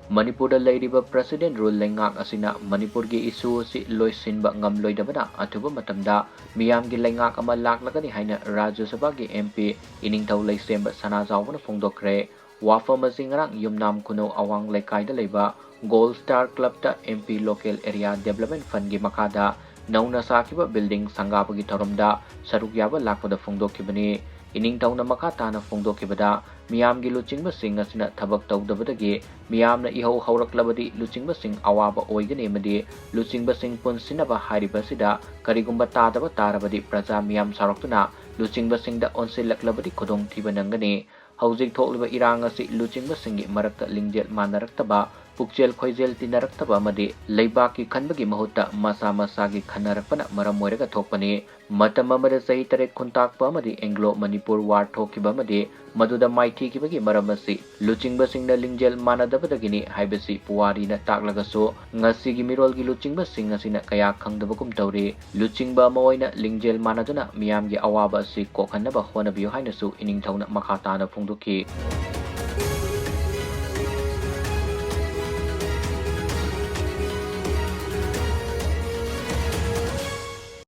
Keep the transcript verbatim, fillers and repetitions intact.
ꯃꯅꯤꯄꯨꯔꯗ ꯂꯩꯔꯤꯕ President Rule ꯂꯩꯉꯥꯛ ꯑꯁꯤꯅ ꯃꯅꯤꯄꯨꯔꯒꯤ issue ꯑꯁꯤ ꯂꯣꯏꯁꯤꯟꯕ ꯉꯝꯂꯣꯏꯗꯕꯅ ꯑꯊꯨꯕ ꯃꯇꯝꯗ ꯃꯤꯌꯥꯝꯒꯤ ꯂꯩꯉꯥꯛ ꯑꯃ ꯂꯥꯛꯂꯒꯅꯤ ꯍꯥꯏꯅ ꯔꯥꯖ꯭ꯌ ꯁꯚꯥꯒꯤ MP ꯏꯅꯤꯡꯊꯧ ꯂꯩꯁꯦꯝꯕ ꯁꯅꯥꯖꯥꯎꯕꯅ ꯐꯣꯡꯗꯣꯛꯈ꯭ꯔꯦ꯫ ꯋꯥꯐꯝ ꯑꯁꯤ ꯉꯔꯥꯡ ꯌꯨꯝꯅꯥꯝ ꯈꯨꯅꯧ ꯑꯋꯥꯡ ꯂꯩꯀꯥꯏꯗ ꯂꯩꯕ Gold Star Club ꯇ MP Local Area Development Fund ꯒꯤ ꯃꯈꯥꯗ ꯅꯧꯅ ꯁꯥꯈꯤꯕ building ꯁꯪꯒꯥꯕꯒꯤ ꯊꯧꯔꯝꯗ ꯁꯔꯨꯛ ꯌꯥꯕ ꯂꯥꯛꯄꯗ ꯐꯣꯡꯗꯣꯛꯈꯤꯕꯅꯤ꯫ ꯏꯅꯤꯡꯊꯧꯅ ꯃꯈꯥ ꯇꯥꯅ ꯐꯣꯡꯗꯣꯛꯈꯤꯕꯗ, ꯃꯤꯌꯥꯝꯒꯤ ꯂꯨꯆꯤꯡꯕꯁꯤꯡ ꯑꯁꯤꯅ ꯊꯕꯛ ꯇꯧꯗꯕꯗꯒꯤ ꯃꯤꯌꯥꯝꯅ ꯏꯍꯧ ꯍꯧꯔꯛꯂꯕꯗꯤ ꯂꯨꯆꯤꯡꯕꯁꯤꯡ ꯑꯋꯥꯕ ꯑꯣꯏꯒꯅꯤ ꯑꯃꯗꯤ ꯂꯨꯆꯤꯡꯕꯁꯤꯡ ꯄꯨꯟꯁꯤꯟꯅꯕ ꯍꯥꯏꯔꯤꯕ ꯑꯁꯤꯗ ꯀꯔꯤꯒꯨꯝꯕ ꯇꯥꯗꯕ ꯇꯥꯔꯕꯗꯤ ꯄ꯭ꯔꯖꯥ ꯃꯤꯌꯥꯝ ꯁꯥꯎꯔꯛꯇꯨꯅ ꯂꯨꯆꯤꯡꯕꯁꯤꯡꯗ ꯑꯣꯟꯁꯤꯜꯂꯛꯂꯕꯗꯤ ꯈꯨꯗꯣꯡꯊꯤꯕ ꯅꯪꯒꯅꯤ꯫ ꯍꯧꯖꯤꯛ ꯊꯣꯛꯂꯤꯕ ꯏꯔꯥꯡ ꯑꯁꯤ ꯂꯨꯆꯤꯡꯕꯁꯤꯡꯒꯤ ꯃꯔꯛꯇ ꯂꯤꯡꯖꯦꯜ ꯃꯥꯟꯅꯔꯛꯇꯕ, ꯄꯨꯛꯆꯦꯜ ꯈꯣꯏꯖꯦꯜ ꯇꯤꯟꯅꯔꯛꯇꯕ ꯑꯃꯗꯤ ꯂꯩꯕꯥꯛꯀꯤ ꯈꯟꯕꯒꯤ ꯃꯍꯨꯠꯇ ꯃꯁꯥ ꯃꯁꯥꯒꯤ ꯈꯟꯅꯔꯛꯄꯅ ꯃꯔꯝ ꯑꯣꯏꯔꯒ ꯊꯣꯛꯄꯅꯤ꯫ ꯃꯇꯝ ꯑꯃꯗ ꯆꯍꯤ ꯇꯔꯦꯠ ꯈꯨꯟꯇꯥꯛꯄ ꯑꯃꯗꯤ Anglo Manipur War ꯊꯣꯛꯈꯤꯕ ꯑꯃꯗꯤ ꯃꯗꯨꯗ ꯃꯥꯏꯊꯤꯈꯤꯕꯒꯤ ꯃꯔꯝ ꯑꯁꯤ ꯂꯨꯆꯤꯡꯕꯁꯤꯡꯅ ꯂꯤꯡꯖꯦꯜ ꯃꯥꯟꯅꯗꯕꯗꯒꯤꯅꯤ ꯍꯥꯏꯕꯁꯤ ꯄꯨꯋꯥꯔꯤꯅ ꯇꯥꯛꯂꯒꯁꯨ, ꯉꯁꯤꯒꯤ ꯃꯤꯔꯣꯜꯒꯤ ꯂꯨꯆꯤꯡꯕꯁꯤꯡ ꯑꯁꯤꯅ ꯀꯌꯥ ꯈꯪꯗꯕꯒꯨꯝ ꯇꯧꯔꯤ꯫ ꯂꯨꯆꯤꯡꯕ ꯑꯃ ꯑꯣꯏꯅ ꯂꯤꯡꯖꯦꯜ ꯃꯥꯟꯅꯗꯨꯅ ꯃꯤꯌꯥꯝꯒꯤ ꯑꯋꯥꯕ ꯑꯁꯤ ꯀꯣꯛꯍꯟꯅꯕ ꯍꯣꯠꯅꯕꯤꯌꯨ ꯍꯥꯏꯅꯁꯨ ꯏꯅꯤꯡꯊꯧꯅ ꯃꯈꯥ ꯇꯥꯅ ꯐꯣꯡꯗꯣꯛꯈꯤ꯫